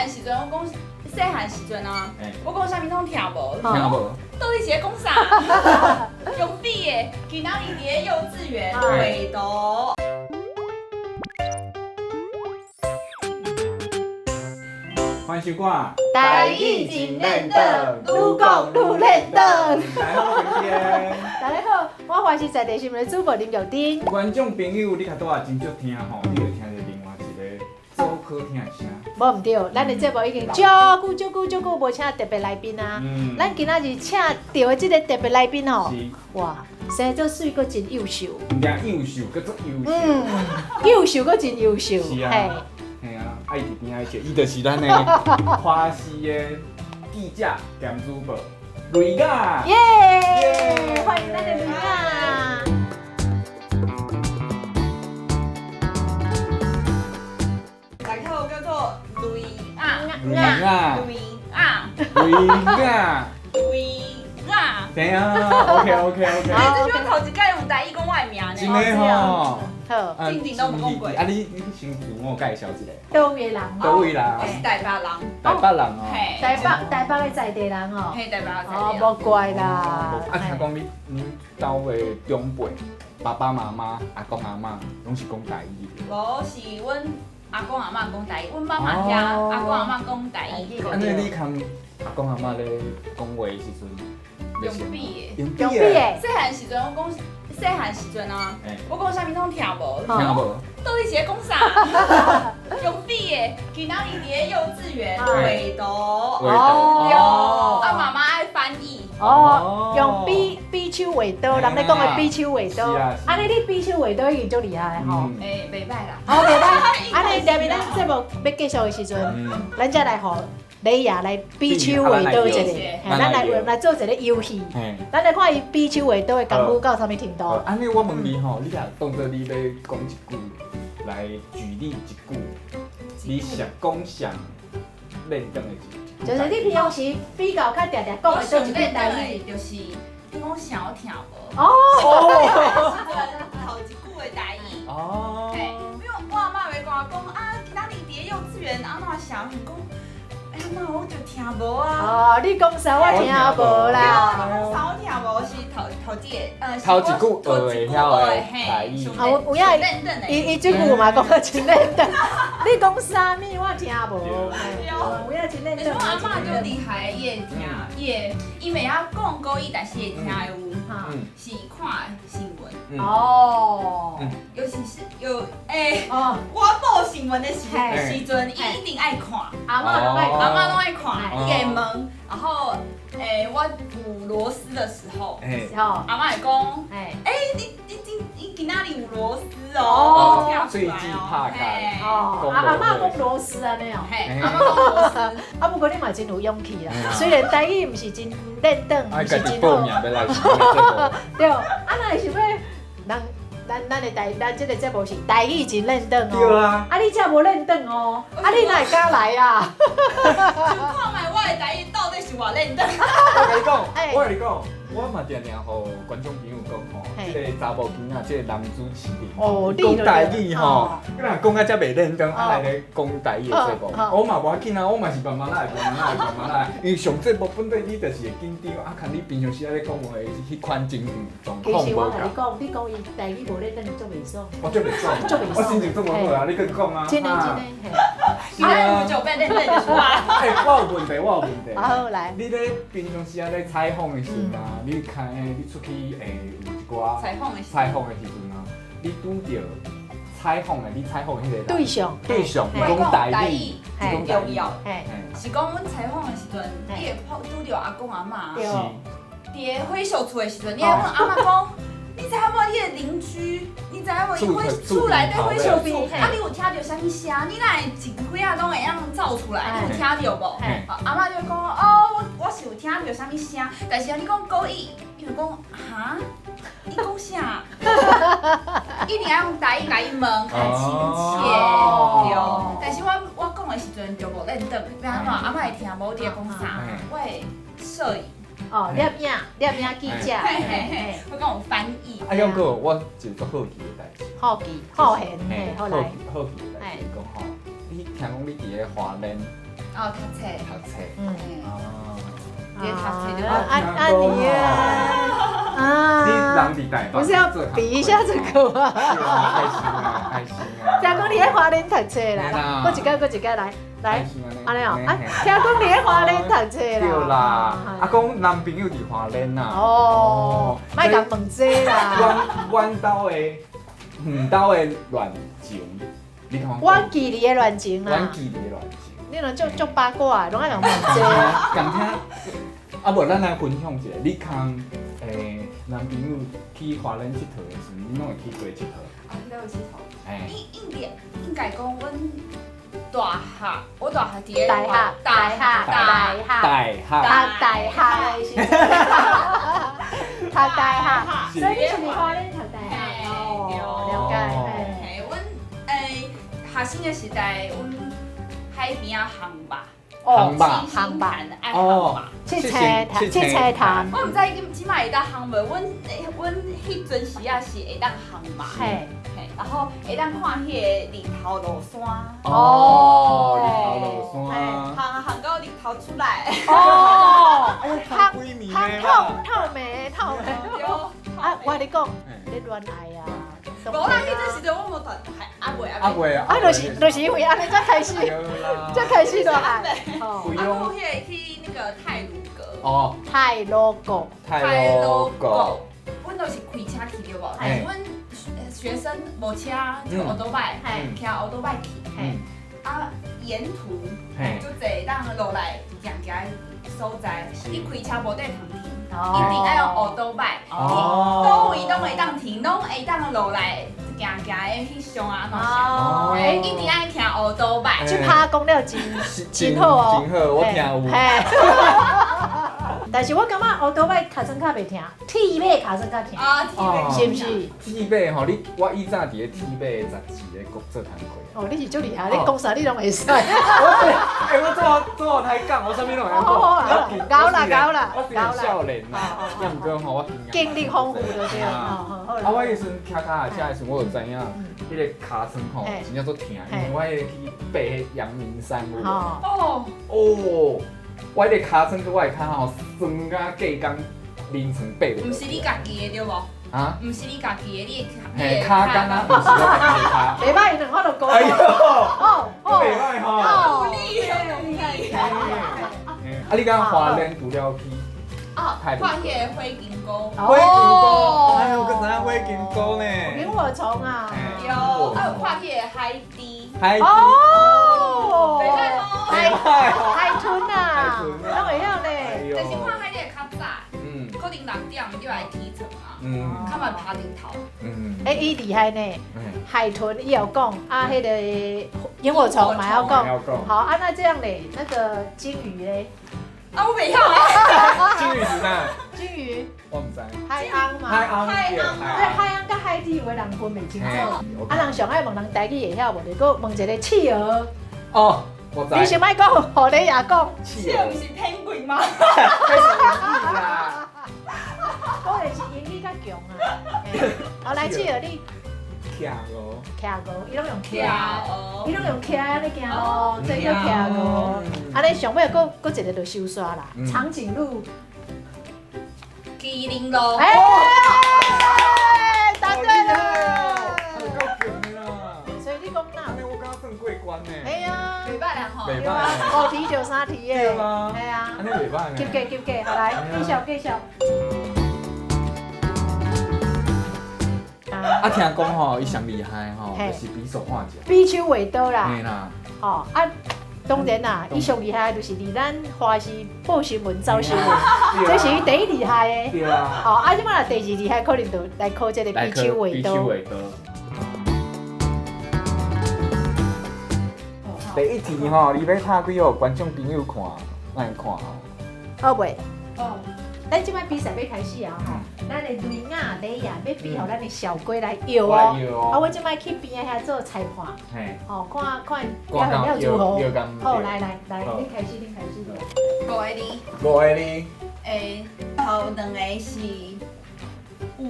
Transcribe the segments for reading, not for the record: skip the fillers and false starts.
漢時陣我講，細漢時陣啊，我講啥物攏聽無，聽無？到底是咧講啥？用比的，今仔日佇咧幼稚園畫圖。歡迎收看。台語真輪轉，愈講愈輪轉。大家好，我是大家好，我華視在地新聞的主播林玉珍。觀眾朋友，你較拄仔真少聽吼，你會聽著另外一個做好聽的聲。無毋對，咱的節目已經足久足久足久無請特別來賓啊。咱今仔日請著的這個特別來賓吼，哇，生做媠，閣真優秀。毋但優秀，閣足優秀。優秀閣真優秀。是啊。嘿啊，啊伊佇邊仔笑，伊就是咱的華視的記者兼主播雷雅。耶！歡迎咱的雷雅。大家好，我叫做雷雅。雷雅。雷雅。雷雅。雷雅。對啊，OK OK OK。哎，這是我頭一擺用台語講我的名呢。真的吼。好，進前攏無講過。啊，你先自我介紹一下。佗位人？佗位人？我是台北人。台北人哦。台北台北的在地人哦。嘿，台北的在地人。哦，無怪啦。啊，聽講你恁兜的長輩，爸爸媽媽、阿公阿嬤，攏是講台語的。無，是阮阿公阿嬤講台語，阮媽媽聽阿公阿嬤講台語。按呢，你共阿公阿嬤咧講話的時陣，用比的，用比的。細漢時陣我講。細漢時陣啊，我講啥物攏聽無，聽無？到底是咧講啥？用比的，今仔日佇咧幼稚園畫圖，哦，啊媽媽愛翻譯。哦，用比比手畫刀，人咧講的比手畫刀。按呢你比手畫刀已經足厲害的吼。欸，袂歹啦。哦，袂歹。按呢，下面咱節目欲結束的時陣，咱才來予雷雅來比手畫刀一下，咱來來做一個遊戲，咱來看伊比手畫刀的功夫到啥物程度。按呢，我問你吼，你若當做你欲講一句，來舉例一句，你想講啥輪轉的一句？就是你平常時比較較定定講的，佗一句台語，就是你講啥我聽無。哦。頭一句的台語。哦。嘿，因為我阿嬤會共我講啊，今仔日佇咧幼稚園按怎啥，我想講。哎媽，我就聽無啊！哦，你講啥我聽無啦。你講啥我聽無，是頭頭一個，頭一句學會曉的台語。啊，有影伊伊這句嘛講得真輪轉。你講啥物我聽無。有影真輪轉。但是我阿嬤足厲害，伊會聽，伊會伊袂曉講國語，但是會聽的有，是看新聞。哦。尤其是有欸，我報新聞的時時陣，伊一定愛看。阿嬤攏愛看，阿嬤攏愛看，伊會問，然後，欸，我有螺絲的時候，阿嬤會講，欸，你你今你今仔日有螺絲哦，喙齒拍開，哦，阿嬤講螺絲按呢哦，嘿，阿嬤講螺絲，啊，不過你嘛真有勇氣啦，雖然台語毋是真輪轉，毋是真報名欲來對，啊，若會想欲人。咱咱的台，咱這個節目是台語真輪轉哦。對啊。啊，你這無輪轉哦，啊，你哪會敢來啊？想看覓我的台語到底是偌輪轉。我共你講，我共你講，我嘛定定予觀眾朋友講吼，這個查某囡仔，這個男主持人，講台語吼，你若講甲遮袂輪轉，啊來咧講台語的節目，我嘛無要緊啊，我嘛是慢慢來，慢慢來，慢慢來。因為上節目本底你就是會緊張，啊，共你平常時仔咧講話彼款情狀況無其實我共你講，你講伊台語無輪轉，足袂爽。我足袂爽，足袂爽。我心情足無好啊，你閣講啊。真的真的，嘿。今仔有就變輪轉就是我。欸，我有問題，我有問題。好，來。你咧平常時仔咧採訪的時陣啊，你看你出去會有一寡採訪的採訪的時陣啊，你拄著採訪的，你採訪彼個對象，對象，伊講台語，伊講重要，是講阮採訪的時陣，你會碰拄著阿公阿嬤，佇咧火燒厝的時陣，你愛問阿嬤講，你知影無？你的鄰居，你知影無？伊火厝內底火燒厝，啊，你有聽著啥物聲？你哪會一開仔攏會曉走出來？你有聽著無？阿嬤就講，哦，我是有聽著啥物聲，但是啊，你講國語，伊就講，哈？你講啥？一定愛用台語共伊問，較親切，對。但是我我講的時陣就無輪轉，欲按怎？阿嬤會聽無？你咧講啥？我會攝影。哦，攝影，攝影記者，嘿嘿嘿，會講有翻譯。啊，猶閣我一個足好奇的代誌。好奇，好奇，嘿，好來。好奇的代誌講吼，你聽講你佇咧華聯哦，讀冊。讀冊。嗯。哦。佇讀冊就啊啊你啊！啊！你人佇台北，不是要比一下這個嗎？開心啊，開心啊！聽講你喺花蓮讀冊啦，閣一擺，閣一擺來來，按呢哦，啊，聽講你喺花蓮讀冊啦。對啦，啊講男朋友佇花蓮啊。哦，莫共問這啦。阮阮兜的，遠兜的戀情，你看。阮距離的戀情啦。阮距離的戀情。你若足足八卦，攏愛共問這。共聽，啊無，咱來分享一下，你通男朋友去花蓮𨑨迌的時陣，你攏會去佗佚佗？啊，去佗佚佗？應應該應該講，阮大學，我大學佇個大學大學大學大學讀大學的時陣，讀大學，所以你是佇花蓮讀大學？哦，了解。嘿，阮學生的時代，阮海邊仔烘肉。烘肉，烘肉，愛烘肉。七星潭，七星潭。我毋知今這擺會當烘無，阮阮彼陣時仔是會當烘肉。嘿，然後會當看彼個日頭落山。哦，日頭落山。烘烘到日頭出來。哦，烘烘透透明透明。啊，我跟你講，你戀愛啊。無啦，彼陣時陣我無談，還阿未阿未啊，就是因為按呢才開始，才開始戀愛。哦，啊，閣彼個去那個太魯閣。哦。太魯閣。太魯閣。阮都是開車去對無？阮學生無車，就歐多拜，騎歐多拜去。啊，沿途就濟當落來行行的所在，你開車無地通停，一定愛用歐多拜。佗位攏會當停，攏會當落來行行的翕相啊，按怎？一定愛騎歐多拜。這趴講了真真好哦，真好，我聽有。但是我感覺歐多拜尻川較袂疼，鐵馬尻川較疼。啊，鐵馬是毋是？鐵馬吼，你我以前佇咧鐵馬的雜誌咧做工課。哦，你是足厲害，你講啥你攏會使。我欸，我做台講，我啥物攏會曉講。𠢕啦𠢕啦，我是少年啦，也毋過吼，我經歷豐富就對。啊，我彼時陣騎腳踏車的時陣，我就知影，彼個尻川吼真正足疼，因為我彼個去爬彼陽明山有無？哦哦，我彼個尻川閣我的跤吼酸甲隔工眠床爬袂。毋是你家己的對無？啊？毋是你家己的，你的跤桿啊，毋是我家己的跤。袂歹，兩法度高。哎喲，哦哦，袂歹吼。努力努力。啊，你講花蓮除了去？哦，看彼个火金菇。火金菇，哎呦，閣知影火金菇呢？螢火蟲啊。有，啊有看彼个海豬。海豬。哦。袂歹海海豚啊，攏會曉呢。就是看海豬會較早，可能6點就愛起床啊，較慢爬日頭。欸，伊厲害呢。海豚伊有講，啊，彼個螢火蟲嘛要講。好啊，那這樣咧，那個鯨魚咧？啊，我袂曉啊。鯨魚是啥？鯨魚。我毋知。海翁嘛。海翁。海翁。對，海翁佮海豬有的人分袂清楚。啊，人上愛問人台語會曉無？就閣問一個企鵝。哦，我知。你先莫講，予你也講。企鵝毋是 penguin 嗎？彼是英語啦。當然是英語較強啊。好，來企鵝你。企鵝。企鵝，伊攏用企，伊攏用騎按呢行路，這叫企鵝。按呢上尾閣閣一個就收煞啦，長頸鹿。麒麟鹿。哎，答對了。夠強啦。所以你講哪？按呢我感覺算過關呢。哎呀，袂歹啦吼。袂歹。五題就三題的。對啊。哎呀。按呢袂歹呢。及格及格，好來，繼續繼續。啊，聽講吼，伊上厲害吼，就是比手畫腳。比手畫刀啦。嘿啦。吼啊，當然啦，伊上厲害就是佇咱華視報新聞、走新聞，這是伊第一厲害的。對啊。吼啊，這擺若第二厲害，可能就來考這個比手畫刀。比手畫刀。第一題吼，你欲拍幾予觀眾朋友看？咱看吼。好未？哦。咱這擺比賽欲開始啊吼，咱的雷亞雷亞欲比予咱的小龜來搖哦。啊，我這擺去邊仔遐做裁判，吼，看看表現了如何。好，來來來，你開始，你開始。五個字。五個字。欸，頭兩個是有，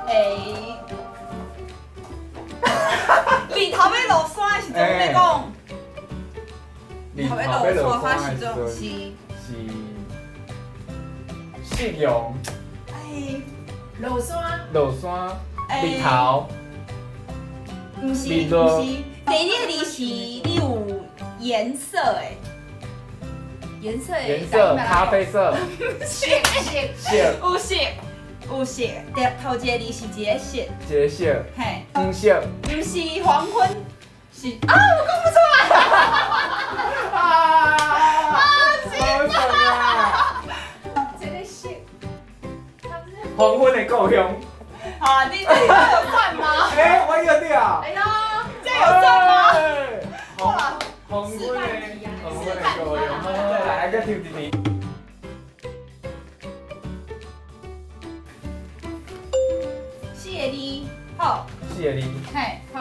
欸，日頭欲落山的時陣，欲講。日头欲落山的时阵是是夕阳。哎，落山。落山。日头。毋是毋是，第二个字是你有颜色的，颜色的。颜色咖啡色。色色色。有色有色，第头一个字是一个色。一个色。嘿。黄色。毋是黄昏，是啊，我讲不出来。啊！啊！无啊！这个色。黄昏的故乡。好啊，你这有算吗？哎，我有对啊。哎呀，这有算吗？好，黄昏的，黄昏的故乡。来，来，阁抽一题。四个字，好。四个字。嘿，好。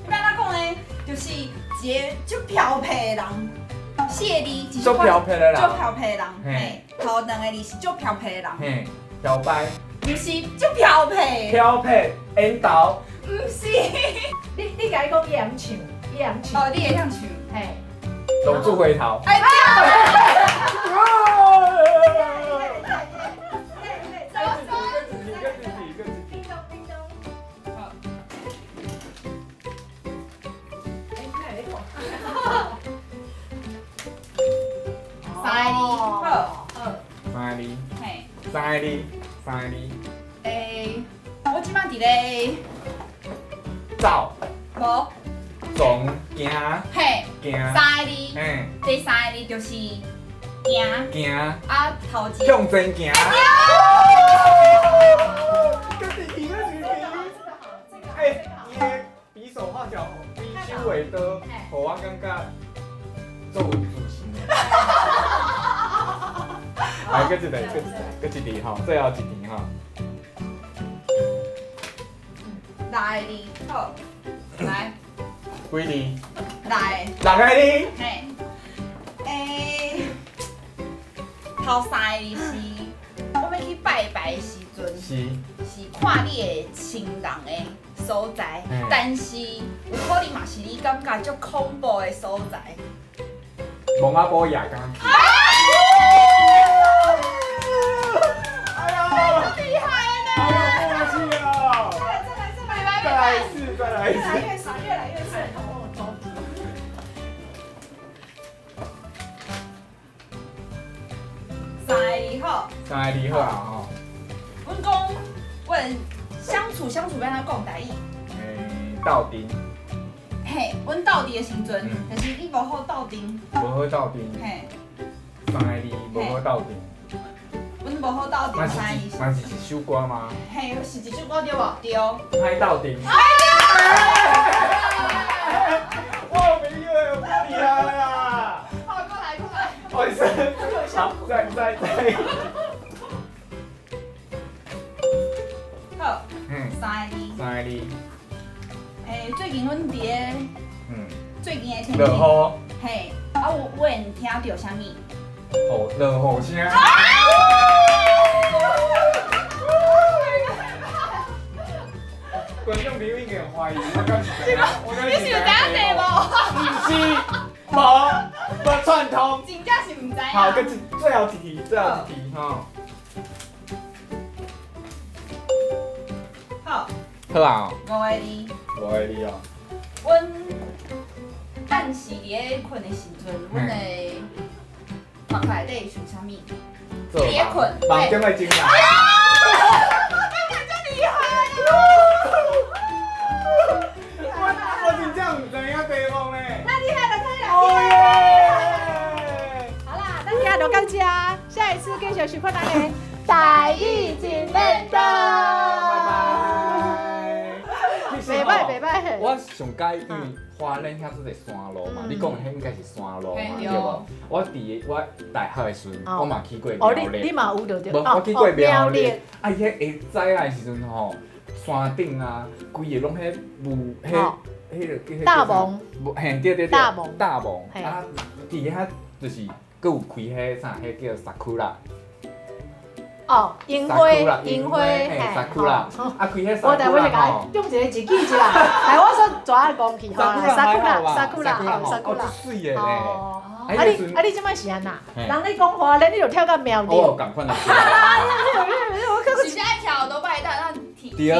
欲按怎讲呢？就是一个足飘撇的人。四个字，足飘撇的人。足飘撇的人。嘿，头两个字是足飘撇的人。嘿，飘摆。毋是，足飘撇。飘撇，烟头。毋是。你共伊讲，伊会晓唱，伊会晓唱。哦，你会晓唱。嘿。浪子回头。哎对。三个字，好，好。三个字。嘿。三个字，三个字。欸，我这摆伫咧走。无。从行。嘿。行。三个字。嘿。第三个字就是行。行。啊，头一。向前行。欸，伊的比手画脚，比手画刀，予我感觉足有自信的。来，阁一个，阁一个，阁一题吼，最后一题吼。六个字，好，来。几字？六个。六个字。嘿。欸，头三个字是，我欲去拜拜的时阵，是。是看你的亲人的所在，但是有可能嘛是你感觉足恐怖的所在。蒙阿波亚刚。哎呀，厉害呢！哎呀，过去了。再来再来一次，再来一次。越来越少，越来越顺。三个字好。三个字好啊吼。阮讲，阮相处相处欲按怎讲台语？欸，斗阵。嘿，阮斗阵的时阵，但是你无好斗阵。无好斗阵。嘿。三个字无好斗阵。阮无好斗阵，三个字。嘛是一首歌吗？嘿，是一首歌对无？对。歹斗阵。我没有，我厉害啊！好，过来过来。哦，是。好，再再再。好。三个字。三个字。欸，最近阮伫咧，最近的天气。落雨。嘿，啊，我会听著啥物？雨，落雨声。观众朋友应该怀疑我敢是知影，我敢你是有知影题无？毋是，无，无串通。真正是毋知影。好，阁一最后一题，最后一题吼。好。好啊。五个字。五个字哦。阮暗时伫咧困的时阵，阮的目内底想啥物？伫咧困。梦中的情人。我真正毋知影题目呢。太厉害了，太厉害了！好啦，咱今仔就到这，下一次继续收看咱的台语真练刀。拜拜。袂歹袂歹。我上喜欢，因为花莲遐做济山路嘛，你讲的彼应该是山路嘛，对无？我伫我大学的时阵，我嘛去过苗栗。你嘛有著对？无，我去过苗栗。啊，伊彼下早的时阵吼，山顶啊，规个拢彼雾，彼彼个叫大雾。嘿，对对对。大雾。大雾。啊，伫遐就是阁有开彼啥，彼叫萨库拉。哦哦，櫻花，櫻花，嘿，sakura，啊，開彼我但我就共用一个字記一啦，來我說抓講去吼，sakura，sakura，sakura，水的咧。啊你啊你這擺是按怎？人咧講話咧，你就跳到廟裡。哦，仝款啦。是愛騎歐多拜，當停停下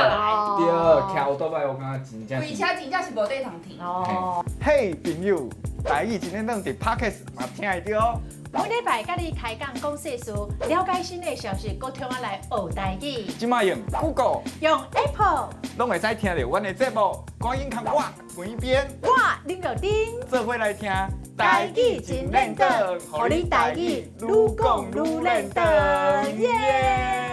來。對，騎歐多拜我感覺真正。開車真正是無地通停。哦。嘿，朋友，台語真練轉佇 Podcast 嘛聽會著哦。每禮拜佮你開講講世事，了解新的消息，閣聽我來學台語。這擺用 Google，用 Apple，攏會使聽著阮的節目。趕緊共我關邊，我林若丁，做伙來聽台語真練轉，予你台語愈講愈練轉，耶！